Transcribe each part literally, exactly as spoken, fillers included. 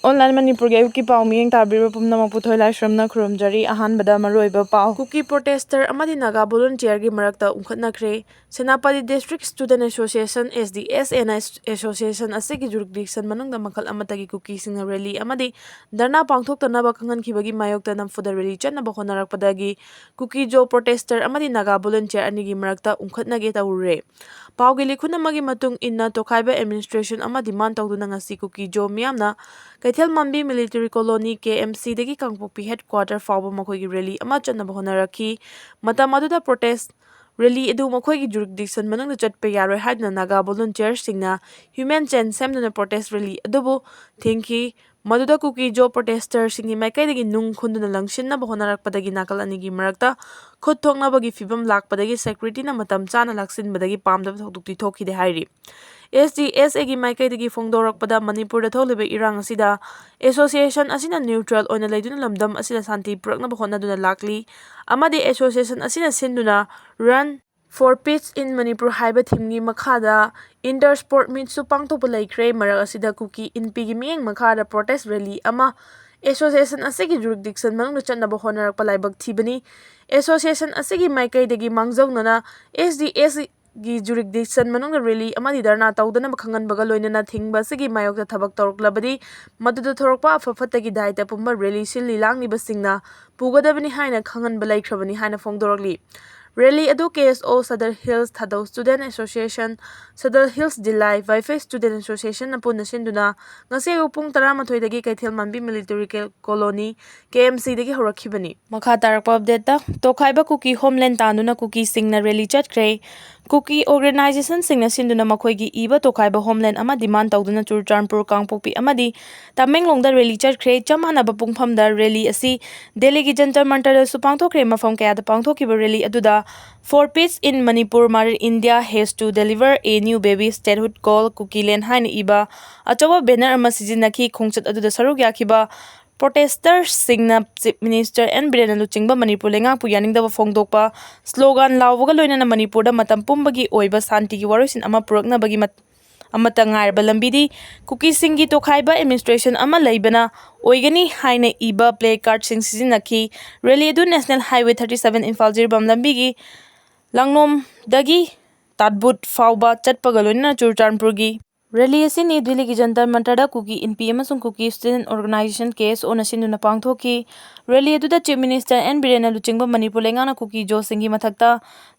Online ꯃꯅꯤꯄꯨꯔꯒꯤ ꯑꯌꯨꯛꯀꯤ ꯄꯥꯎ ꯃꯤꯠꯌꯦꯡ ꯇꯥꯕꯤꯔꯤꯕ ꯄꯨꯝꯅꯃꯛꯄꯨ ꯊꯣꯏꯂꯥꯏꯁ꯭ꯔꯝꯅ ꯈꯨꯔꯨꯝꯖꯔꯤ꯫ ꯑꯍꯥꯟꯕꯗ ꯃꯔꯨꯑꯣꯏꯕ ꯄꯥꯎ꯫ ꯀꯨꯀꯤ protester ꯑꯃꯗꯤ ꯅꯥꯒꯥ volunteerꯒꯤ ꯃꯔꯛꯇ ꯎꯪꯈꯠꯅꯈ꯭ꯔꯦ꯫ Senapati District Student Association, S D S Aꯅ association ꯑꯁꯤꯒꯤ jurisdiction ꯃꯅꯨꯡꯗ ꯃꯈꯜ ꯑꯃꯠꯇꯒꯤ ꯀꯨꯀꯤꯁꯤꯡꯅ rally ꯑꯃꯗꯤ ꯙꯔꯅꯥ ꯄꯥꯡꯊꯣꯛꯇꯅꯕ ꯈꯪꯍꯟꯈꯤꯕꯒꯤ ꯃꯥꯌꯣꯛꯇ ꯅꯝꯐꯨꯗ rally ꯆꯠꯅꯕ ꯍꯣꯠꯅꯔꯛꯄꯗꯒꯤ ꯀꯨꯀꯤ ꯖꯣ protester ꯑꯃꯗꯤ ꯅꯥꯒꯥ volunteer ꯑꯅꯤꯒꯤ ꯃꯔꯛꯇ ꯎꯪꯈꯠꯅꯒꯦ ꯇꯧꯔꯨꯔꯦ꯫ ꯄꯥꯎꯒꯤ ꯂꯤꯈꯨꯟ ꯑꯃꯒꯤ ꯃꯇꯨꯡ ꯏꯟꯅ, ꯇꯣꯈꯥꯏꯕ administration ꯑꯃ demand ꯇꯧꯗꯨꯅ ꯉꯁꯤ ꯀꯨꯀꯤ ꯖꯣ ꯃꯤꯌꯥꯝꯅ ꯀꯩꯊꯦꯜ ꯃꯥꯟꯕꯤ Military Colony, K M Cꯗꯒꯤ ꯀꯥꯡꯄꯣꯛꯄꯤ headquarter ꯐꯥꯎꯕ ꯃꯈꯣꯏꯒꯤ rally ꯑꯃ ꯆꯠꯅꯕ ꯍꯣꯠꯅꯔꯛꯈꯤ꯫ ꯃꯇꯝ ꯑꯗꯨꯗ protest rally ꯑꯗꯨ ꯃꯈꯣꯏꯒꯤ jurisdiction ꯃꯅꯨꯡꯗ ꯆꯠꯄ ꯌꯥꯔꯣꯏ ꯍꯥꯏꯗꯨꯅ ꯅꯥꯒꯥ volunteerꯁꯤꯡꯅ human chain ꯁꯦꯝꯗꯨꯅ protest rally ꯑꯗꯨꯕꯨ ꯊꯤꯡꯈꯤ꯫ ꯃꯗꯨꯗ ꯀꯨꯀꯤ ꯖꯣ protestꯁꯤꯡꯒꯤ ꯃꯥꯏꯀꯩꯗꯒꯤ ꯅꯨꯡ ꯈꯨꯟꯗꯨꯅ ꯂꯪꯁꯤꯟꯅꯕ ꯍꯣꯠꯅꯔꯛꯄꯗꯒꯤ ꯅꯥꯀꯜ ꯑꯅꯤꯒꯤ ꯃꯔꯛꯇ ꯈꯨꯠ ꯊꯣꯛꯅꯕꯒꯤ ꯐꯤꯚꯝ ꯂꯥꯛꯄꯗꯒꯤ securityꯅ ꯃꯇꯝ ꯆꯥꯅ ꯂꯥꯛꯁꯤꯟꯕꯗꯒꯤ ꯄꯥꯝꯗꯕ ꯊꯧꯗꯣꯛꯇꯤ ꯊꯣꯛꯈꯤꯗꯦ ꯍꯥꯏꯔꯤ꯫ S D S Aꯒꯤ ꯃꯥꯏꯀꯩꯗꯒꯤ ꯐꯣꯡꯗꯣꯔꯛꯄꯗ, ꯃꯅꯤꯄꯨꯔꯗ ꯊꯣꯛꯂꯤꯕ ꯏꯔꯥꯡ ꯑꯁꯤꯗ association ꯑꯁꯤꯅ neutral ꯑꯣꯏꯅ ꯂꯩꯗꯨꯅ ꯂꯝꯗꯝ ꯑꯁꯤꯗ ꯁꯥꯟꯇꯤ ꯄꯨꯔꯛꯅꯕ ꯍꯣꯠꯅꯗꯨꯅ ꯂꯥꯛꯂꯤ ꯑꯃꯗꯤ association ꯑꯁꯤꯅ ꯁꯤꯟꯗꯨꯅ Run for Peace in Manipur ꯍꯥꯏꯕ themeꯒꯤ ꯃꯈꯥꯗ inter sport meetꯁꯨ ꯄꯥꯡꯊꯣꯛꯄ ꯂꯩꯈ꯭ꯔꯦ꯫ ꯃꯔꯛ ꯑꯁꯤꯗ ꯀꯨꯀꯤ ꯏꯟꯄꯤꯒꯤ ꯃꯤꯠꯌꯦꯡ ꯃꯈꯥꯗ protest rally ꯑꯃ association ꯑꯁꯤꯒꯤ jurisdiction ꯃꯅꯨꯡꯗ ꯆꯠꯅꯕ ꯍꯣꯠꯅꯔꯛꯄ ꯂꯥꯏꯕꯛ ꯊꯤꯕꯅꯤ꯫ Association ꯑꯁꯤꯒꯤ ꯃꯥꯏꯀꯩꯗꯒꯤ ꯃꯥꯡꯖꯧꯅꯅ S D S ꯒꯤ jurisdiction ꯃꯅꯨꯡꯗ rally ꯑꯃꯗꯤ ꯙꯔꯅꯥ ꯇꯧꯗꯅꯕ ꯈꯪꯍꯟꯕꯒ ꯂꯣꯏꯅꯅ ꯊꯤꯡꯕ ꯑꯁꯤꯒꯤ ꯃꯥꯌꯣꯛꯇ ꯊꯕꯛ ꯇꯧꯔꯛꯂꯕꯗꯤ, ꯃꯗꯨꯗ ꯊꯣꯔꯛꯄ ꯑꯐ ꯐꯠꯇꯒꯤ ꯗꯥꯏꯇ ꯄꯨꯝꯕ rally ꯁꯤꯜꯂꯤ ꯂꯥꯡꯂꯤꯕꯁꯤꯡꯅ ꯄꯨꯒꯗꯕꯅꯤ ꯍꯥꯏꯅ ꯈꯪꯍꯟꯕ ꯂꯩꯈ꯭ꯔꯕꯅꯤ ꯍꯥꯏꯅ ꯐꯣꯡꯗꯣꯔꯛꯂꯤ꯫ Rally ꯑꯗꯨ K S O Sadar Hills, Thadou Student Association, Sadar Hills Dillai, Vaiphei Student Associationꯅ ꯄꯨꯟꯅ ꯁꯤꯟꯗꯨꯅ ꯉꯁꯤ ꯑꯌꯨꯛ ꯄꯨꯡ ꯇꯔꯥꯃꯥꯊꯣꯏꯗꯒꯤ ꯀꯩꯊꯦꯜ ꯃꯥꯟꯕꯤ Military Colony, K M Cꯗꯒꯤ ꯍꯧꯔꯛꯈꯤꯕꯅꯤ꯫ ꯃꯈꯥ ꯇꯥꯔꯛꯄ updateꯇ, ꯇꯣꯈꯥꯏꯕ ꯀꯨꯀꯤ homeland ꯇꯥꯟꯗꯨꯅ ꯀꯨꯀꯤꯁꯤꯡꯅ rally ꯆꯠꯈ꯭ꯔꯦ꯫ ꯀꯨꯀꯤ organizationꯁꯤꯡꯅ ꯁꯤꯟꯗꯨꯅ ꯃꯈꯣꯏꯒꯤ ꯏꯕ ꯇꯣꯈꯥꯏꯕ homeland ꯑꯃ demand ꯇꯧꯗꯨꯅ ꯆꯨꯔꯆꯥꯟꯄꯨꯔ, ꯀꯥꯡꯄꯣꯛꯄꯤ ꯑꯃꯗꯤ ꯇꯃꯦꯡꯂꯣꯡꯗ rally ꯆꯠꯈ꯭ꯔꯦ꯫ ꯆꯞ ꯃꯥꯟꯅꯕ ꯄꯨꯡꯐꯝꯗ rally ꯑꯁꯤ ꯗꯦꯜꯂꯤꯒꯤ ꯖꯟꯇꯔ ꯃꯟꯇꯔꯗꯁꯨ ꯄꯥꯡꯊꯣꯛꯈ꯭ꯔꯦ꯫ ꯃꯐꯝ ꯀꯌꯥꯗ ꯄꯥꯡꯊꯣꯛꯈꯤꯕ rally ꯑꯗꯨꯗ For Peace in Manipur, Mother India has to deliver a new baby statehood call, Kukiland ꯍꯥꯏꯅ ꯏꯕ ꯑꯆꯧꯕ banner ꯑꯃ ꯁꯤꯖꯤꯟꯅꯈꯤ꯫ ꯈꯣꯡꯆꯠ ꯑꯗꯨꯗ ꯁꯔꯨꯛ ꯌꯥꯈꯤꯕ protesterꯁꯤꯡꯅ Chief Minister N ꯕꯤꯔꯦꯟꯅ ꯂꯨꯆꯤꯡꯕ ꯃꯅꯤꯄꯨꯔ ꯂꯩꯉꯥꯛꯄꯨ ꯌꯥꯅꯤꯡꯗꯕ ꯐꯣꯡꯗꯣꯛꯄ, slogan ꯂꯥꯎꯕꯒ ꯂꯣꯏꯅꯅ ꯃꯅꯤꯄꯨꯔꯗ ꯃꯇꯝ ꯄꯨꯝꯕꯒꯤ ꯑꯣꯏꯕ ꯁꯥꯟꯇꯤꯒꯤ ꯋꯥꯔꯣꯏꯁꯤꯟ ꯑꯃ ꯄꯨꯔꯛꯅꯕꯒꯤ ꯃꯠ-, ꯑꯃꯠꯇ ꯉꯥꯏꯔꯕ ꯂꯝꯕꯤꯗꯤ ꯀꯨꯀꯤꯁꯤꯡꯒꯤ ꯇꯣꯈꯥꯏꯕ ꯑꯦꯗꯃꯤꯅꯤꯁꯇ꯭ꯔꯦꯁꯟ ꯑꯃ ꯂꯩꯕꯅ ꯑꯣꯏꯒꯅꯤ ꯍꯥꯏꯅ ꯏꯕ ꯄ꯭ꯂꯦ ꯀꯥꯔꯗꯁꯤꯡ ꯁꯤꯖꯤꯟꯅꯈꯤ꯫ ꯔꯦꯂꯤ ꯑꯗꯨ national highway thirty seven Imphal Jiribam ꯂꯝꯕꯤꯒꯤ ꯂꯥꯡꯂꯣꯝꯗꯒꯤ ꯇꯥꯠꯕꯨꯠ ꯐꯥꯎꯕ ꯆꯠꯄꯒ ꯂꯣꯏꯅꯅ ꯆꯨꯔꯆꯥꯟꯄꯨꯔꯒꯤ ꯔꯦꯂꯤ ꯑꯁꯤ ꯅ꯭ꯌꯨ ꯗꯤꯜꯂꯤꯒꯤ ꯖꯟꯇꯔ ꯃꯟꯇꯔꯗ ꯀꯨꯀꯤ ꯏꯟꯄꯤ ꯑꯃꯁꯨꯡ ꯀꯨꯀꯤ ꯁ꯭ꯇꯨꯗꯦꯟꯠ ꯑꯣꯔꯒꯅꯥꯏꯖꯦꯁꯟ, ꯀꯦ ꯑꯦꯁ ꯑꯣꯅ ꯁꯤꯟꯗꯨꯅ ꯄꯥꯡꯊꯣꯛꯈꯤ꯫ ꯔꯦꯂꯤ ꯑꯗꯨꯗ ꯆꯤꯐ ꯃꯤꯅꯤꯁꯇꯔ ꯑꯦꯟ ꯕꯤꯔꯦꯟꯅ ꯂꯨꯆꯤꯡꯕ ꯃꯅꯤꯄꯨꯔ ꯂꯩꯉꯥꯛꯅ ꯀꯨꯀꯤ ꯖꯣꯁꯤꯡꯒꯤ ꯃꯊꯛꯇ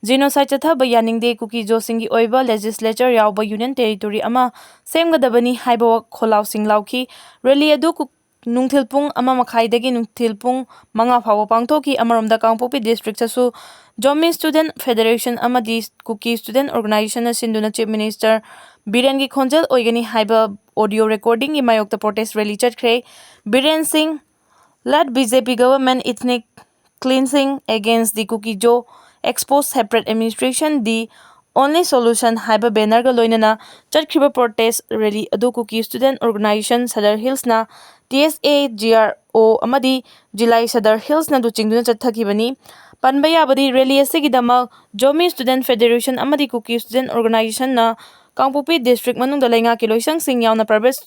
ꯖꯤꯅꯣꯁꯥꯏꯗ ꯆꯠꯊꯕ ꯌꯥꯅꯤꯡꯗꯦ, ꯀꯨꯀꯤ ꯖꯣꯁꯤꯡꯒꯤ ꯑꯣꯏꯕ ꯂꯦꯖꯤꯁꯂꯦꯆꯔ ꯌꯥꯎꯕ ꯌꯨꯅꯤꯌꯟ ꯇꯦꯔꯤꯇꯣꯔꯤ ꯑꯃ ꯁꯦꯝꯒꯗꯕꯅꯤ ꯍꯥꯏꯕ ꯋꯥ-, ꯈꯣꯜꯂꯥꯎꯁꯤꯡ ꯂꯥꯎꯈꯤ꯫ ꯔꯦꯂꯤ ꯑꯗꯨ ꯀꯨ-, ꯅꯨꯡꯊꯤꯜ ꯄꯨꯡ ꯑꯃ ꯃꯈꯥꯏꯗꯒꯤ ꯅꯨꯡꯊꯤꯜ ꯄꯨꯡ ꯃꯉꯥ ꯐꯥꯎꯕ ꯄꯥꯡꯊꯣꯛꯈꯤ꯫ ꯑꯃꯔꯣꯝꯗ ꯀꯥꯡꯄꯣꯛꯄꯤ ꯗꯤꯁꯇ꯭ꯔꯤꯛꯇꯁꯨ ꯖꯣꯃꯤ ꯁ꯭ꯇꯨꯗꯦꯟꯠ ꯐꯦꯗꯔꯦꯁꯟ ꯑꯃꯗꯤ ꯀꯨꯀꯤ ꯁ꯭ꯇꯨꯗꯦꯟꯠ ꯑꯣꯔꯒꯅꯥꯏꯖꯦꯁꯟꯅ ꯁꯤꯟꯗꯨꯅ ꯆꯤꯐ ꯃꯤꯅꯤꯁꯇꯔ ꯕꯤꯔꯦꯟꯒꯤ ꯈꯣꯟꯖꯦꯜ ꯑꯣꯏꯒꯅꯤ ꯍꯥꯏꯕ ꯑꯣꯗꯤꯑꯣ ꯔꯦꯀꯣꯔꯗꯤꯡꯒꯤ ꯃꯥꯌꯣꯛꯇ ꯄ꯭ꯔꯣꯇꯦꯁ ꯔꯦꯂꯤ ꯆꯠꯈ꯭ꯔꯦ꯫ ꯕꯤꯔꯦꯟ ꯁꯤꯡ led B J P government ethnic cleansing against the Kuki-Zo, expose separate administration, the only solution ꯍꯥꯏꯕ ꯕꯦꯅꯔꯒ ꯂꯣꯏꯅꯅ ꯆꯠꯈ꯭ꯔꯤꯕ ꯄ꯭ꯔꯣꯇꯦꯁ ꯔꯦꯂꯤ ꯑꯗꯨ ꯀꯨꯀꯤ ꯁ꯭ꯇꯨꯗꯦꯟꯠ ꯑꯣꯔꯒꯅꯥꯏꯖꯦꯁꯟ ꯁꯗꯔ ꯍꯤꯜꯁꯅ, T S A G R O ꯑꯃꯗꯤ ꯖꯤꯂꯥꯏ ꯁꯗꯔ ꯍꯤꯜꯁꯅ ꯂꯨꯆꯤꯡꯗꯨꯅ ꯆꯠꯊꯈꯤꯕꯅꯤ꯫ ꯄꯟꯕ ꯌꯥꯕꯗꯤ, ꯔꯦꯂꯤ ꯑꯁꯤꯒꯤꯗꯃꯛ ꯖꯣꯃꯤ ꯁ꯭ꯇꯨꯗꯦꯟꯠ ꯐꯦꯗꯔꯦꯁꯟ ꯑꯃꯗꯤ ꯀꯨꯀꯤ ꯁ꯭ꯇꯨꯗꯦꯟꯠ ꯑꯣꯔꯒꯅꯥꯏꯖꯦꯁꯟꯅ ꯀꯥꯡꯄꯣꯛꯄꯤ ꯗꯤꯁꯇ꯭ꯔꯤꯛ ꯃꯅꯨꯡꯗ ꯂꯩꯉꯥꯛꯀꯤ ꯂꯣꯏꯁꯪꯁꯤꯡ ꯌꯥꯎꯅ ꯄ꯭ꯔꯥꯏꯚꯦꯠ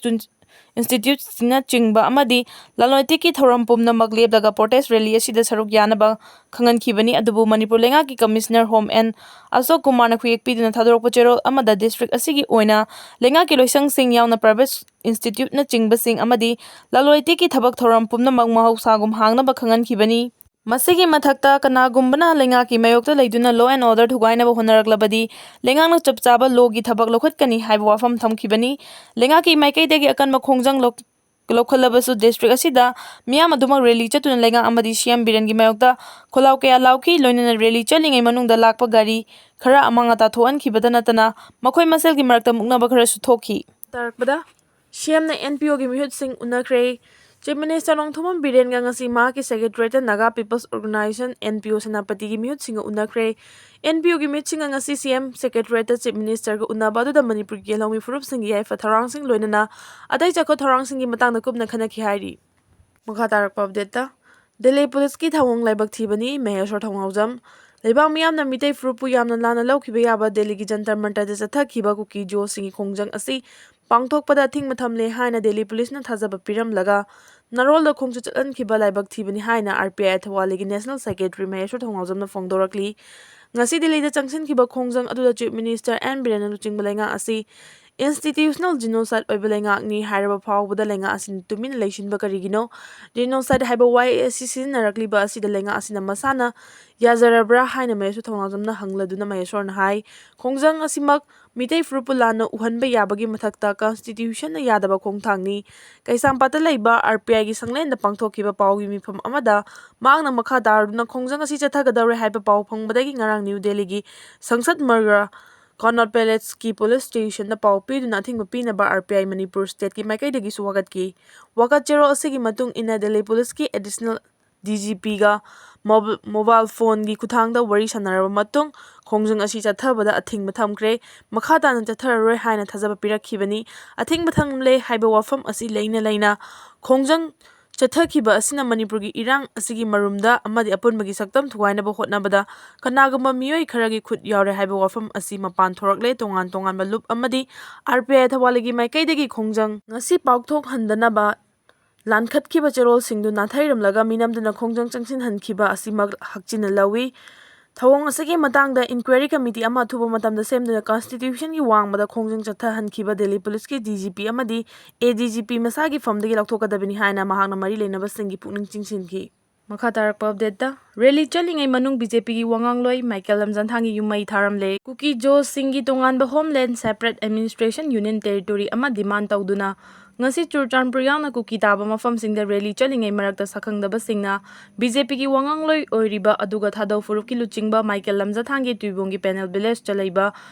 ꯏꯟꯁꯇꯤꯇ꯭ꯌꯨꯠꯁꯤꯡꯅꯆꯤꯡꯕ ꯑꯃꯗꯤ ꯂꯂꯣꯟ ꯏꯇꯤꯛꯀꯤ ꯊꯧꯔꯝ ꯄꯨꯝꯅꯃꯛ ꯂꯦꯞꯂꯒ ꯄ꯭ꯔꯣꯇꯦꯁ ꯔꯦꯂꯤ ꯑꯁꯤꯗ ꯁꯔꯨꯛ ꯌꯥꯅꯕ ꯈꯪꯍꯟꯈꯤꯕꯅꯤ꯫ ꯑꯗꯨꯕꯨ ꯃꯅꯤꯄꯨꯔ ꯂꯩꯉꯥꯛꯀꯤ ꯀꯃꯤꯁꯅꯔ ꯍꯣꯝ ꯑꯦꯟ ꯑꯁꯣꯛ ꯀꯨꯃꯥꯔꯅ ꯈꯨꯌꯦꯛ ꯄꯤꯗꯨꯅ ꯊꯥꯗꯣꯔꯛꯄ ꯆꯦꯔꯣꯜ ꯑꯃꯗ ꯗꯤꯁꯇ꯭ꯔꯤꯛ ꯑꯁꯤꯒꯤ ꯑꯣꯏꯅ ꯂꯩꯉꯥꯛꯀꯤ ꯂꯣꯏꯁꯪꯁꯤꯡ ꯌꯥꯎꯅ ꯄ꯭ꯔꯥꯏꯚꯦꯠ ꯏꯟꯁꯇꯤꯇ꯭ꯌꯨꯠꯅꯆꯤꯡꯕꯁꯤꯡ ꯑꯃꯗꯤ ꯂꯂꯣꯟ ꯏꯇꯤꯛꯀꯤ ꯊꯕꯛ ꯊꯧꯔꯝ ꯄꯨꯝꯅꯃꯛ ꯃꯍꯧꯁꯥꯒꯨꯝ ꯍꯥꯡꯅꯕ ꯈꯪꯍꯟꯈꯤꯕꯅꯤ꯫ ꯃꯁꯤꯒꯤ ꯃꯊꯛꯇ, ꯀꯅꯥꯒꯨꯝꯕꯅ ꯂꯩꯉꯥꯛꯀꯤ ꯃꯥꯌꯣꯛꯇ ꯂꯩꯗꯨꯅ law and order ꯊꯨꯒꯥꯏꯅꯕ ꯍꯣꯠꯅꯔꯛꯂꯕꯗꯤ ꯂꯩꯉꯥꯛꯅ ꯆꯞ ꯆꯥꯕ ꯂꯣꯒꯤ ꯊꯕꯛ ꯂꯧꯈꯠꯀꯅꯤ ꯍꯥꯏꯕ ꯋꯥꯐꯝ ꯊꯝꯈꯤꯕꯅꯤ꯫ ꯂꯩꯉꯥꯛꯀꯤ ꯃꯥꯏꯀꯩꯗꯒꯤ ꯑꯀꯟꯕ ꯈꯣꯡꯖꯪ ꯂꯧ-, ꯂꯧꯈꯠꯂꯕꯁꯨ ꯗꯤꯁꯇ꯭ꯔꯤꯛ ꯑꯁꯤꯗ ꯃꯤꯌꯥꯝ ꯑꯗꯨꯃꯛ ꯔꯦꯂꯤ ꯆꯠꯇꯨꯅ ꯂꯩꯉꯥꯛ ꯑꯃꯗꯤ ꯁꯤ ꯑꯦꯝ ꯕꯤꯔꯦꯟꯒꯤ ꯃꯥꯌꯣꯛꯇ ꯈꯣꯜꯂꯥꯎ ꯀꯌꯥ ꯂꯥꯎꯈꯤ꯫ ꯂꯣꯏꯅꯅ ꯔꯦꯂꯤ ꯆꯠꯂꯤꯉꯩ ꯃꯅꯨꯡꯗ ꯂꯥꯛꯄ ꯒꯥꯔꯤ ꯈꯔ ꯑꯃꯥꯡ ꯑꯇꯥ ꯊꯣꯛꯍꯟꯈꯤꯕꯗ ꯅꯠꯇꯅ ꯃꯈꯣꯏ ꯃꯁꯦꯜꯒꯤ ꯃꯔꯛꯇ ꯃꯨꯛꯅꯕ ꯈꯔꯁꯨ ꯊꯣꯛꯈꯤ꯫ ꯇꯥꯔꯛꯄꯗ ꯁꯤ ꯑꯦꯝꯅ ꯑꯦꯟ ꯄꯤ ꯑꯣꯒꯤ ꯃꯤꯍꯨꯠꯁꯤꯡ ꯎꯅꯈ꯭ꯔꯦ꯫ ꯆꯤꯐ ꯃꯤꯅꯤꯁꯇꯔ ꯅꯣꯡꯊꯣꯝꯕꯝ ꯕꯤꯔꯦꯟꯒ ꯉꯁꯤ ꯃꯍꯥꯛꯀꯤ ꯁꯦꯀ꯭ꯔꯦꯇꯔꯤꯌꯦꯠꯇ Naga people's organisation, N P O, ꯁꯦꯅꯥꯄꯇꯤꯒꯤ ꯃꯤꯍꯨꯠꯁꯤꯡꯒ ꯎꯅꯈ꯭ꯔꯦ꯫ ꯑꯦꯟ ꯄꯤ ꯑꯣꯒꯤ ꯃꯤꯍꯨꯠꯁꯤꯡꯒ ꯉꯁꯤ ꯁꯤ ꯑꯦꯝ ꯁꯦꯀ꯭ꯔꯦꯇꯔꯤꯌꯦꯠꯇ ꯆꯤꯐ ꯃꯤꯅꯤꯁꯇꯔꯒ ꯎꯅꯕ ꯑꯗꯨꯗ ꯃꯅꯤꯄꯨꯔꯒꯤ ꯂꯧꯃꯤ ꯐꯨꯔꯨꯞꯁꯤꯡꯒꯤ ꯌꯥꯏꯐ ꯊꯧꯔꯥꯡꯁꯤꯡ ꯂꯣꯏꯅꯅ ꯑꯇꯩ ꯆꯥꯎꯈꯠ ꯊꯧꯔꯥꯡꯁꯤꯡꯒꯤ ꯃꯇꯥꯡꯗ ꯀꯨꯞꯅ ꯈꯟꯅꯈꯤ ꯍꯥꯏꯔꯤ꯫ ꯃꯈꯥ ꯇꯥꯔꯛꯄ ꯑꯞꯗꯦꯠꯇ, ꯗꯤꯜꯂꯤ ꯄꯨꯂꯤꯁꯀꯤ ꯊꯧꯑꯣꯡ ꯂꯥꯏꯕꯛ ꯊꯤꯕꯅꯤ, ꯃꯍꯦꯁꯣꯔ ꯊꯧꯉꯥꯎꯖꯝ꯫ ꯂꯩꯕꯥꯛ ꯃꯤꯌꯥꯝꯅ ꯃꯤꯇꯩ ꯐꯨꯔꯨꯞꯄꯨ ꯌꯥꯝꯅ ꯂꯥꯟꯅ ꯂꯧꯈꯤꯕ ꯌꯥꯕ ꯗꯦꯜꯂꯤꯒꯤ ꯖꯟꯇꯔ ꯃꯟꯇꯔꯗ ꯆꯠꯊꯈꯤꯕ ꯀꯨꯀꯤ ꯖꯣꯁꯤꯡꯒꯤ ꯈꯣꯡꯖꯪ ꯑꯁꯤ ꯄꯥꯡꯊꯣꯛꯄꯗ ꯑꯊꯤꯡꯕ ꯊꯝꯂꯦ ꯍꯥꯏꯅ ꯗꯦꯜꯂꯤ ꯄꯨꯂꯤꯁꯅ ꯊꯥꯖꯕ ꯄꯤꯔꯝꯂꯒ, ꯅꯔꯣꯜꯗ ꯈꯣꯡꯆꯠ ꯆꯠꯍꯟꯈꯤꯕ ꯂꯥꯏꯕꯛ ꯊꯤꯕꯅꯤ ꯍꯥꯏꯅ ꯑꯥꯔ ꯄꯤ ꯑꯥꯏ ꯊꯧꯕꯥꯜꯒꯤ ꯅꯦꯁꯅꯦꯜ ꯁꯦꯀ꯭ꯔꯦꯇꯔꯤ ꯃꯍꯦꯁ꯭ꯋꯔ ꯊꯧꯅꯥꯎꯖꯝꯅ ꯐꯣꯡꯗꯣꯔꯛꯂꯤ꯫ ꯉꯁꯤ ꯗꯦꯜꯂꯤꯗ ꯆꯪꯁꯤꯟꯈꯤꯕ ꯈꯣꯡꯖꯪ ꯑꯗꯨꯗ ꯆꯤꯐ ꯃꯤꯅꯤꯁꯇꯔ ꯑꯦꯟ ꯕꯤꯔꯦꯟꯅ ꯂꯨꯆꯤꯡꯕ ꯂꯩꯉꯥꯛ ꯑꯁꯤ ꯏꯟꯁꯇꯤꯇ꯭ꯌꯨꯁꯅꯦꯜ ꯖꯤꯅꯣꯁꯥꯏꯠ ꯑꯣꯏꯕ ꯂꯩꯉꯥꯛꯅꯤ ꯍꯥꯏꯔꯕ ꯐꯥꯎꯕꯗ ꯂꯩꯉꯥꯛ ꯑꯁꯤꯅ ꯇꯨꯃꯤꯟꯅ ꯂꯩꯁꯤꯟꯕ ꯀꯔꯤꯒꯤꯅꯣ? ꯖꯤꯅꯣꯁꯥꯏꯠ ꯍꯥꯏꯕ ꯋꯥꯍꯩ ꯑꯁꯤ ꯁꯤꯖꯤꯟꯅꯔꯛꯂꯤꯕ ꯑꯁꯤꯗ ꯂꯩꯉꯥꯛ ꯑꯁꯤꯅ ꯃꯁꯥꯅ ꯌꯥꯖꯔꯕ꯭ꯔꯥ ꯍꯥꯏꯅ ꯃꯍꯦꯁ꯭ꯋꯔ ꯊꯧꯅꯥꯎꯖꯝꯅ ꯍꯪꯂꯗꯨꯅ ꯃꯍꯦꯁ꯭ꯋꯔꯅ ꯍꯥꯏ, ꯈꯣꯡꯖꯪ ꯑꯁꯤꯃꯛ ꯃꯤꯇꯩ ꯐꯨꯔꯨꯞꯄꯨ ꯂꯥꯟꯅ ꯎꯍꯟꯕ ꯌꯥꯕꯒꯤ ꯃꯊꯛꯇ ꯀꯟꯁꯇꯤꯇ꯭ꯌꯨꯁꯟꯅ ꯌꯥꯗꯕ ꯈꯣꯡꯊꯥꯡꯅꯤ꯫ ꯀꯩꯁꯥꯝꯄꯥꯠꯇ ꯂꯩꯕ ꯑꯥꯔ ꯄꯤ ꯑꯥꯏꯒꯤ ꯁꯪꯂꯦꯟꯗ ꯄꯥꯡꯊꯣꯛꯈꯤꯕ ꯄꯥꯎꯒꯤ ꯃꯤꯐꯝ ꯑꯃꯗ ꯃꯍꯥꯛꯅ ꯃꯈꯥ ꯇꯥꯔꯗꯨꯅ ꯈꯣꯡꯖꯪ ꯑꯁꯤ ꯆꯠꯊꯒꯗꯧꯔꯦ ꯍꯥꯏꯕ ꯄꯥꯎ ꯐꯪꯕꯗꯒꯤ ꯉꯔꯥꯡ ꯅ꯭ꯌꯨ ꯗꯦꯜꯂꯤꯒꯤ ꯁꯪꯁꯗ ꯃꯔꯒ ꯀꯣꯅꯣꯠ ꯄꯦꯂꯦꯁꯀꯤ ꯄꯨꯂꯤꯁ ꯁ꯭ꯇꯦꯁꯟꯗ ꯄꯥꯎ ꯄꯤꯗꯨꯅ ꯑꯊꯤꯡꯕ ꯄꯤꯅꯕ ꯑꯥꯔ ꯄꯤ ꯑꯥꯏ ꯃꯅꯤꯄꯨꯔ ꯁ꯭ꯇꯦꯠꯀꯤ ꯃꯥꯏꯀꯩꯗꯒꯤꯁꯨ ꯋꯥꯀꯠꯈꯤ꯫ ꯋꯥꯀꯠ ꯆꯦꯔꯣꯜ ꯑꯁꯤꯒꯤ ꯃꯇꯨꯡ ꯏꯟꯅ ꯗꯦꯜꯂꯤ ꯄꯨꯂꯤꯁꯀꯤ ꯑꯦꯗꯤꯁꯅꯦꯜ ꯗꯤ ꯖꯤ ꯄꯤꯒ ꯃꯣꯕ-, ꯃꯣꯕꯥꯏꯜ ꯐꯣꯟꯒꯤ ꯈꯨꯠꯊꯥꯡꯗ ꯋꯥꯔꯤ ꯁꯥꯟꯅꯔꯕ ꯃꯇꯨꯡ ꯈꯣꯡꯖꯪ ꯑꯁꯤ ꯆꯠꯊꯕꯗ ꯑꯊꯤꯡꯕ ꯊꯝꯈ꯭ꯔꯦ꯫ ꯃꯈꯥ ꯇꯥꯅ ꯆꯠꯊꯔꯔꯣꯏ ꯍꯥꯏꯅ ꯊꯥꯖꯕ ꯄꯤꯔꯛꯈꯤꯕꯅꯤ꯫ ꯑꯊꯤꯡꯕ ꯊꯝꯂꯦ ꯍꯥꯏꯕ ꯋꯥꯐꯝ ꯑꯁꯤ ꯂꯩꯅ ꯂꯩꯅ ꯈꯣꯡꯖꯪ ꯆꯠꯊꯈꯤꯕ ꯑꯁꯤꯅ ꯃꯅꯤꯄꯨꯔꯒꯤ ꯏꯔꯥꯡ ꯑꯁꯤꯒꯤ ꯃꯔꯨꯝꯗ ꯑꯃꯗꯤ ꯑꯄꯨꯟꯕꯒꯤ ꯁꯛꯇꯝ ꯊꯨꯒꯥꯏꯅꯕ ꯍꯣꯠꯅꯕꯗ ꯀꯅꯥꯒꯨꯝꯕ ꯃꯤꯑꯣꯏ ꯈꯔꯒꯤ ꯈꯨꯠ ꯌꯥꯎꯔꯦ ꯍꯥꯏꯕ ꯋꯥꯐꯝ ꯑꯁꯤ ꯃꯄꯥꯟ ꯊꯣꯔꯛꯂꯦ꯫ ꯇꯣꯉꯥꯟ ꯇꯣꯉꯥꯟꯕ ꯂꯨꯞ ꯑꯃꯗꯤ ꯑꯥꯔ ꯄꯤ ꯑꯥꯏ ꯊꯧꯕꯥꯜꯒꯤ ꯃꯥꯏꯀꯩꯗꯒꯤ ꯈꯣꯡꯖꯪ ꯉꯁꯤ ꯄꯥꯡꯊꯣꯛꯍꯟꯗꯅꯕ ꯂꯥꯟꯈꯠꯈꯤꯕ ꯆꯦꯔꯣꯜꯁꯤꯡꯗꯨ ꯅꯥꯊꯩꯔꯝꯂꯒ ꯃꯤꯅꯝꯗꯨꯅ ꯈꯣꯡꯖꯪ ꯆꯪꯁꯤꯟꯍꯟꯈꯤꯕ ꯑꯁꯤꯃꯛ ꯍꯛꯆꯤꯟꯅ ꯂꯧꯏ꯫ ꯊꯧꯑꯣꯡ ꯑꯁꯤꯒꯤ ꯃꯇꯥꯡꯗ ꯏꯟꯀ꯭ꯋꯥꯏꯔꯤ ꯀꯃꯤꯇꯤ ꯑꯃ ꯑꯊꯨꯕ ꯃꯇꯝꯗ ꯁꯦꯝꯗꯨꯅ ꯀꯟꯁꯇꯤꯇ꯭ꯌꯨꯁꯟꯒꯤ ꯋꯥꯡꯃꯗ ꯈꯣꯡꯖꯪ ꯆꯠꯊꯍꯟꯈꯤꯕ ꯗꯦꯜꯂꯤ ꯄꯨꯂꯤꯁꯀꯤ ꯗꯤ ꯖꯤ ꯄꯤ ꯑꯃꯗꯤ ꯑꯦ ꯗꯤ ꯖꯤ ꯄꯤ ꯃꯁꯥꯒꯤ ꯐꯝꯗꯒꯤ ꯂꯧꯊꯣꯛꯀꯗꯕꯅꯤ ꯍꯥꯏꯅ ꯃꯍꯥꯛꯅ ꯃꯔꯤ ꯂꯩꯅꯕꯁꯤꯡꯒꯤ ꯄꯨꯛꯅꯤꯡ ꯆꯤꯡꯁꯤꯟꯈꯤ꯫ ꯃꯈꯥ ꯇꯥꯔꯛꯄ ꯑꯞꯗꯦꯠꯇ, ꯔꯦꯂꯤ ꯆꯠꯂꯤꯉꯩ ꯃꯅꯨꯡ ꯕꯤ ꯖꯦ ꯄꯤꯒꯤ ꯋꯥꯉꯥꯡꯂꯣꯏ ꯃꯥꯏꯀꯦꯜ ꯂꯝꯖꯥꯟꯊꯥꯡꯒꯤ ꯌꯨꯝ ꯃꯩ ꯊꯥꯔꯝꯂꯦ꯫ ꯀꯨꯀꯤ ꯖꯣꯁꯤꯡꯒꯤ ꯇꯣꯉꯥꯟꯕ homeland separate administration union territory ꯑꯃ ꯗꯤꯃꯥꯟ ꯇꯧꯗꯨꯅ ꯉꯁꯤ ꯆꯨꯔꯆꯥꯟꯄꯨꯔ ꯌꯥꯎꯅ ꯀꯨꯀꯤ ꯇꯥꯕ ꯃꯐꯝꯁꯤꯡꯗ ꯔꯦꯂꯤ ꯆꯠꯂꯤꯉꯩ ꯃꯔꯛꯇ ꯁꯛꯈꯪꯗꯕꯁꯤꯡꯅ ꯕꯤ ꯖꯦ ꯄꯤꯒꯤ ꯋꯥꯉꯥꯡꯂꯣꯏ ꯑꯣꯏꯔꯤꯕ ꯑꯗꯨꯒ ꯊꯥꯗꯧ ꯐꯨꯔꯨꯞꯀꯤ ꯂꯨꯆꯤꯡꯕ ꯃꯥꯏꯀꯦꯜ ꯂꯝꯖꯥꯊꯥꯡꯒꯤ ꯇꯨꯏꯕꯣꯡꯒꯤ ꯄꯦꯅꯦꯜ ꯚꯤꯂꯦꯖꯇ ꯂꯩꯕ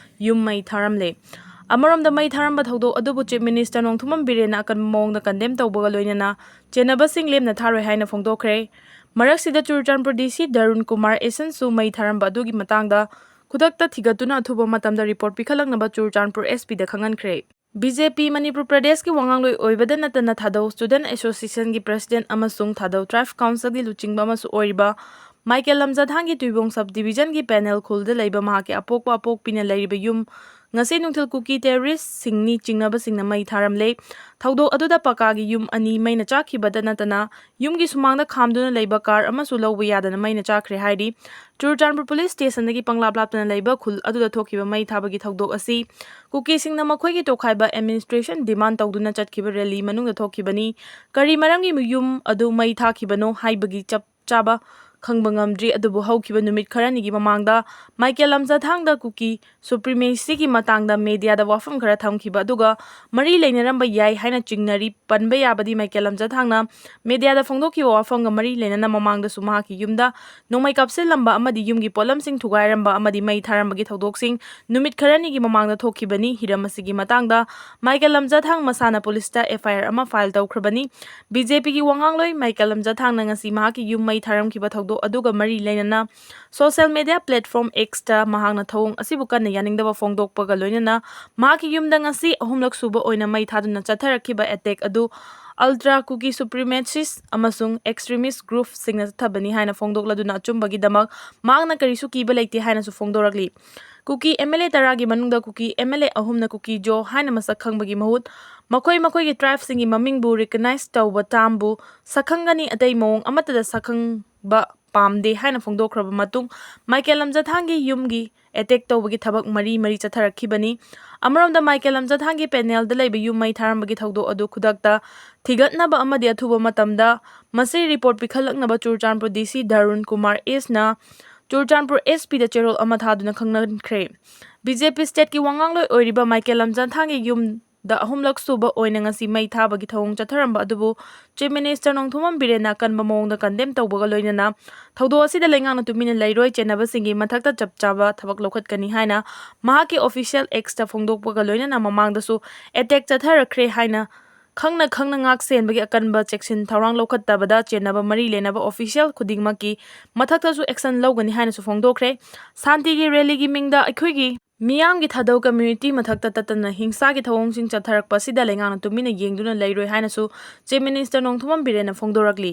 ꯌꯨꯝ ꯃꯩ ꯊꯥꯔꯝꯂꯦ꯫ ꯑꯃꯔꯣꯝꯗ ꯃꯩ ꯊꯥꯔꯝꯕ ꯊꯧꯗꯣꯛ ꯑꯗꯨꯕꯨ ꯆꯤꯐ ꯃꯤꯅꯤꯁꯇꯔ ꯅꯣꯡꯊꯣꯝꯕꯝ ꯕꯤꯔꯦꯟꯅ ꯑꯀꯟꯕ ꯃꯑꯣꯡꯗ ꯀꯟꯗꯦꯝ ꯇꯧꯕꯒ ꯂꯣꯏꯅꯅ ꯆꯦꯟꯅꯕꯁꯤꯡ ꯂꯦꯝꯅ ꯊꯥꯔꯣꯏ ꯍꯥꯏꯅ ꯐꯣꯡꯗꯣꯛꯈ꯭ꯔꯦ꯫ ꯃꯔꯛꯁꯤꯗ ꯆꯨꯔꯆꯥꯟꯄꯨꯔ ꯗꯤ ꯁꯤ ꯗꯔꯨꯟ ꯀꯨꯃꯥꯔ ꯑꯦꯁꯟꯁꯨ ꯃꯩ ꯊꯥꯔꯝꯕ ꯑꯗꯨꯒꯤ ꯃꯇꯥꯡꯗ ꯈꯨꯗꯛꯇ ꯊꯤꯒꯠꯇꯨꯅ ꯑꯊꯨꯕ ꯃꯇꯝꯗ ꯔꯤꯄꯣꯔꯠ ꯄꯤꯈꯠꯂꯛꯅꯕ ꯆꯨꯔꯆꯥꯟꯄꯨꯔ ꯑꯦꯁ ꯄꯤꯗ ꯈꯪꯍꯟꯈ꯭ꯔꯦ꯫ ꯕꯤ ꯖꯦ ꯄꯤ ꯃꯅꯤꯄꯨꯔ ꯄ꯭ꯔꯗꯦꯁꯀꯤ ꯋꯥꯉꯥꯡꯂꯣꯏ ꯑꯣꯏꯕꯗ ꯅꯠꯇꯅ ꯊꯥꯗꯧ ꯁ꯭ꯇꯨꯗꯦꯟꯠ ꯑꯦꯁꯣꯁꯤꯌꯦꯁꯟꯒꯤ ꯄ꯭ꯔꯁꯤꯗꯦꯟꯠ ꯑꯃꯁꯨꯡ ꯊꯥꯗꯧ ꯇ꯭ꯔꯥꯏꯕ ꯀꯥꯎꯟꯁꯤꯜꯒꯤ ꯂꯨꯆꯤꯡꯕ ꯑꯃꯁꯨ ꯑꯣꯏꯔꯤꯕ ꯃꯥꯏꯀꯦꯜ ꯂꯝꯖꯥꯊꯥꯡꯒꯤ ꯇꯨꯏꯕꯣꯡ sub division ꯒꯤ ꯄꯦꯅꯦꯜ ꯈꯨꯜꯗ ꯂꯩꯕ ꯃꯍꯥꯛꯀꯤ ꯑꯄꯣꯛꯄ ꯑꯄꯣꯛꯄꯤꯅ ꯂꯩꯔꯤꯕ ꯌꯨꯝ ꯉꯁꯤ ꯅꯨꯡꯊꯤꯜ ꯀꯨꯀꯤ terrorist ꯁꯤꯡꯅꯤ ꯆꯤꯡꯅꯕꯁꯤꯡꯅ ꯃꯩ ꯊꯥꯔꯝꯂꯦ꯫ ꯊꯧꯗꯣꯛ ꯑꯗꯨꯗ ꯄꯀꯥꯒꯤ ꯌꯨꯝ ꯑꯅꯤ ꯃꯩꯅ ꯆꯥꯛꯈꯤꯕꯇ ꯅꯠꯇꯅ ꯌꯨꯝꯒꯤ ꯁꯨꯃꯥꯡꯗ ꯈꯥꯝꯗꯨꯅ ꯂꯩꯕ car ꯑꯃꯁꯨ ꯂꯧꯕ ꯌꯥꯗꯅ ꯃꯩꯅ ꯆꯥꯛꯈ꯭ꯔꯦ ꯍꯥꯏꯔꯤ꯫ ꯆꯨꯔꯆꯥꯟꯄꯨꯔ police station ꯗꯒꯤ ꯄꯪꯂꯥꯞ ꯂꯥꯞꯇꯅ ꯂꯩꯕ ꯈꯨꯜ ꯑꯗꯨꯗ ꯊꯣꯛꯈꯤꯕ ꯃꯩ ꯊꯥꯕꯒꯤ ꯊꯧꯗꯣꯛ ꯑꯁꯤ ꯀꯨꯀꯤꯁꯤꯡꯅ ꯃꯈꯣꯏꯒꯤ ꯇꯣꯈꯥꯏꯕ administration demand ꯇꯧꯗꯨꯅ ꯆꯠꯈꯤꯕ rally ꯃꯅꯨꯡꯗ ꯊꯣꯛꯈꯤꯕꯅꯤ꯫ ꯀꯔꯤ ꯃꯔꯝꯒꯤ ꯌꯨꯝ ꯑꯗꯨ ꯃꯩ ꯊꯥꯈꯤꯕꯅꯣ ꯍꯥꯏꯕꯒꯤ ꯆꯞ ꯆꯥꯕ ꯈꯪꯕ ꯉꯝꯗ꯭ꯔꯤ, ꯑꯗꯨꯕꯨ ꯍꯧꯈꯤꯕ ꯅꯨꯃꯤꯠ ꯈꯔꯅꯤꯒꯤ ꯃꯃꯥꯡꯗ ꯃꯥꯏꯀꯦꯜ ꯂꯝꯖꯥꯊꯥꯡꯗ ꯀꯨꯀꯤ supremacy ꯒꯤ ꯃꯇꯥꯡꯗ media ꯗ ꯋꯥꯐꯝ ꯈꯔ ꯊꯝꯈꯤꯕ ꯑꯗꯨꯒ ꯃꯔꯤ ꯂꯩꯅꯔꯝꯕ ꯌꯥꯏ ꯍꯥꯏꯅ ꯆꯤꯡꯅꯔꯤ꯫ ꯄꯟꯕ ꯌꯥꯕꯗꯤ ꯃꯥꯏꯀꯦꯜ ꯂꯝꯖꯥꯊꯥꯡꯅ media ꯗ ꯐꯣꯡꯗꯣꯛꯈꯤꯕ ꯋꯥꯐꯝꯒ ꯃꯔꯤ ꯂꯩꯅꯅ ꯃꯃꯥꯡꯗꯁꯨ ꯃꯍꯥꯛꯀꯤ ꯌꯨꯝꯗ ꯅꯣꯡꯃꯩ ꯀꯥꯞꯁꯤꯜꯂꯝꯕ ꯑꯃꯗꯤ ꯌꯨꯝꯒꯤ ꯄꯣꯠꯂꯝꯁꯤꯡ ꯊꯨꯒꯥꯏꯔꯝꯕ ꯑꯃꯗꯤ ꯃꯩ ꯊꯥꯔꯝꯕꯒꯤ ꯊꯧꯗꯣꯛꯁꯤꯡ ꯅꯨꯃꯤꯠ ꯈꯔꯅꯤꯒꯤ ꯃꯃꯥꯡꯗ ꯊꯣꯛꯈꯤꯕꯅꯤ꯫ ꯍꯤꯔꯝ ꯑꯁꯤꯒꯤ ꯃꯇꯥꯡꯗ ꯃꯥꯏꯀꯦꯜ ꯂꯝꯖꯥꯊꯥꯡ ꯃꯁꯥꯅ police ꯇ F I R ꯑꯃ file ꯇꯧꯈ꯭ꯔꯕꯅꯤ꯫ B J P ꯒꯤ ꯋꯥꯉꯥꯡꯂꯣꯏ ꯃꯥꯏꯀꯦꯜ ꯂꯝꯖꯥꯊꯥꯡꯅ ꯉꯁꯤ ꯃꯍꯥꯛꯀꯤ ꯌꯨꯝ ꯃꯩ ꯊꯥꯔꯝꯈꯤꯕ ꯊꯧꯗꯣꯛ ꯑꯗꯨꯒ ꯃꯔꯤ ꯂꯩꯅꯅ social media platform X ꯇ ꯃꯍꯥꯛꯅ ꯊꯧꯑꯣꯡ ꯑꯁꯤꯕꯨ ꯀꯟꯅ ꯌꯥꯅꯤꯡꯗꯕ ꯐꯣꯡꯗꯣꯛꯄꯒ ꯂꯣꯏꯅꯅ ꯃꯍꯥꯛꯀꯤ ꯌꯨꯝꯗ ꯉꯁꯤ ꯑꯍꯨꯝꯂꯛ ꯁꯨꯕ ꯑꯣꯏꯅ ꯃꯩ ꯊꯥꯗꯨꯅ ꯆꯠꯊꯔꯛꯈꯤꯕ attack ꯑꯗꯨ ultra Kuki supremacist ꯑꯃꯁꯨꯡ extremist group ꯁꯤꯡꯅ ꯆꯠꯊꯕꯅꯤ ꯍꯥꯏꯅ ꯐꯣꯡꯗꯣꯛꯂꯗꯨꯅ ꯑꯆꯨꯝꯕꯒꯤꯗꯃꯛ ꯃꯍꯥꯛꯅ ꯀꯔꯤꯁꯨ ꯀꯤꯕ ꯂꯩꯇꯦ ꯍꯥꯏꯅꯁꯨ ꯐꯣꯡꯗꯣꯔꯛꯂꯤ꯫ ꯀꯨꯀꯤ M L A ꯇꯔꯥꯒꯤ ꯃꯅꯨꯡꯗ ꯀꯨꯀꯤ M L A ꯑꯍꯨꯝꯅ ꯀꯨꯀꯤ ꯖꯣ ꯍꯥꯏꯅ ꯃꯁꯛ ꯈꯪꯕꯒꯤ ꯃꯍꯨꯠ ꯃꯈꯣꯏ ꯃꯈꯣꯏꯒꯤ tribe ꯁꯤꯡꯒꯤ ꯃꯃꯤꯡꯕꯨ recognize ꯇꯧꯕ term ꯕꯨ ꯁꯛꯈꯪꯒꯅꯤ, ꯑꯇꯩ ꯃꯑꯣꯡ ꯑꯃꯠꯇꯗ ꯁꯛꯈꯪꯕ ꯄꯥꯝꯗꯦ ꯍꯥꯏꯅ ꯐꯣꯡꯗꯣꯛꯈ꯭ꯔꯕ ꯃꯇꯨꯡ ꯃꯥꯏꯀꯦꯜ ꯂꯝꯖꯥꯊꯥꯡꯒꯤ ꯌꯨꯝꯒꯤ attack ꯇꯧꯕꯒꯤ ꯊꯕꯛ ꯃꯔꯤ ꯃꯔꯤ ꯆꯠꯊꯔꯛꯈꯤꯕꯅꯤ꯫ ꯑꯃꯔꯣꯝꯗ ꯃꯥꯏꯀꯦꯜ ꯂꯝꯖꯥꯊꯥꯡꯒꯤ ꯄꯦꯅꯦꯜꯗ ꯂꯩꯕ ꯌꯨꯝ ꯃꯩ ꯊꯥꯔꯝꯕꯒꯤ ꯊꯧꯗꯣꯛ ꯑꯗꯨ ꯈꯨꯗꯛꯇ ꯊꯤꯒꯠꯅꯕ ꯑꯃꯗꯤ ꯑꯊꯨꯕ ꯃꯇꯝꯗ ꯃꯁꯤ report ꯄꯤꯈꯠꯂꯛꯅꯕ Churachandpur D C ꯙꯔꯨꯟ Kumar S ꯅ ꯆꯨꯔꯆꯥꯟꯄꯨꯔ S P ꯗ ꯆꯦꯔꯣꯜ ꯑꯃ ꯊꯥꯗꯨꯅ ꯈꯪꯍꯟꯈ꯭ꯔꯦ꯫ B J P state ꯀꯤ ꯋꯥꯉꯥꯡꯂꯣꯏ ꯑꯣꯏꯔꯤꯕ ꯃꯥꯏꯀꯦꯜ ꯂꯝꯖꯥꯊꯥꯡꯒꯤ ꯌꯨꯝꯗ ꯑꯍꯨꯝꯂꯛ ꯁꯨꯕ ꯑꯣꯏꯅ ꯉꯁꯤ ꯃꯩ ꯊꯥꯕꯒꯤ ꯊꯧꯑꯣꯡ ꯆꯠꯊꯔꯝꯕ ꯑꯗꯨꯕꯨ Chief Minister ꯅꯣꯡꯊꯣꯝꯕꯝ ꯕꯤꯔꯦꯟꯅ ꯑꯀꯟꯕ ꯃꯑꯣꯡꯗ condemn ꯇꯧꯕꯒ ꯂꯣꯏꯅꯅ ꯊꯧꯗꯣꯛ ꯑꯁꯤꯗ ꯂꯩꯉꯥꯛꯅ ꯇꯨꯃꯤꯟꯅ ꯂꯩꯔꯣꯏ, ꯆꯦꯟꯅꯕꯁꯤꯡꯒꯤ ꯃꯊꯛꯇ ꯆꯞ ꯆꯥꯕ ꯊꯕꯛ ꯂꯧꯈꯠꯀꯅꯤ ꯍꯥꯏꯅ ꯃꯍꯥꯛꯀꯤ official X ꯇ ꯐꯣꯡꯗꯣꯛꯄꯒ ꯂꯣꯏꯅꯅ ꯃꯃꯥꯡꯗꯁꯨ attack ꯆꯠꯊꯔꯛꯈ꯭ꯔꯦ ꯍꯥꯏꯅ ꯈꯪꯅ ꯈꯪꯅ ꯉꯥꯛ ꯁꯦꯟꯕꯒꯤ ꯑꯀꯟꯕ ꯆꯦꯛꯁꯤꯟ ꯊꯧꯔꯥꯡ ꯂꯧꯈꯠꯇꯕꯗ ꯆꯦꯟꯅꯕ ꯃꯔꯤ ꯂꯩꯅꯕ official ꯈꯨꯗꯤꯡꯃꯛꯀꯤ ꯃꯊꯛꯇꯁꯨ action ꯂꯧꯒꯅꯤ ꯍꯥꯏꯅꯁꯨ ꯐꯣꯡꯗꯣꯛꯈ꯭ꯔꯦ꯫ ꯁꯥꯟꯇꯤꯒꯤ rally ꯒꯤ ꯃꯤꯡꯗ ꯑꯩꯈꯣꯏꯒꯤ ꯃꯤꯌꯥꯝꯒꯤ ꯊꯥꯗꯧ community ꯃꯊꯛꯇ ꯇꯠꯇꯅ ꯍꯤꯡꯁꯥꯒꯤ ꯊꯧꯑꯣꯡꯁꯤꯡ ꯆꯠꯊꯔꯛꯄ ꯑꯁꯤꯗ ꯂꯩꯉꯥꯛꯅ ꯇꯨꯃꯤꯟꯅ ꯌꯦꯡꯗꯨꯅ ꯂꯩꯔꯣꯏ ꯍꯥꯏꯅꯁꯨ Chief Minister ꯅꯣꯡꯊꯣꯝꯕꯝ ꯕꯤꯔꯦꯟꯅ ꯐꯣꯡꯗꯣꯔꯛꯂꯤ꯫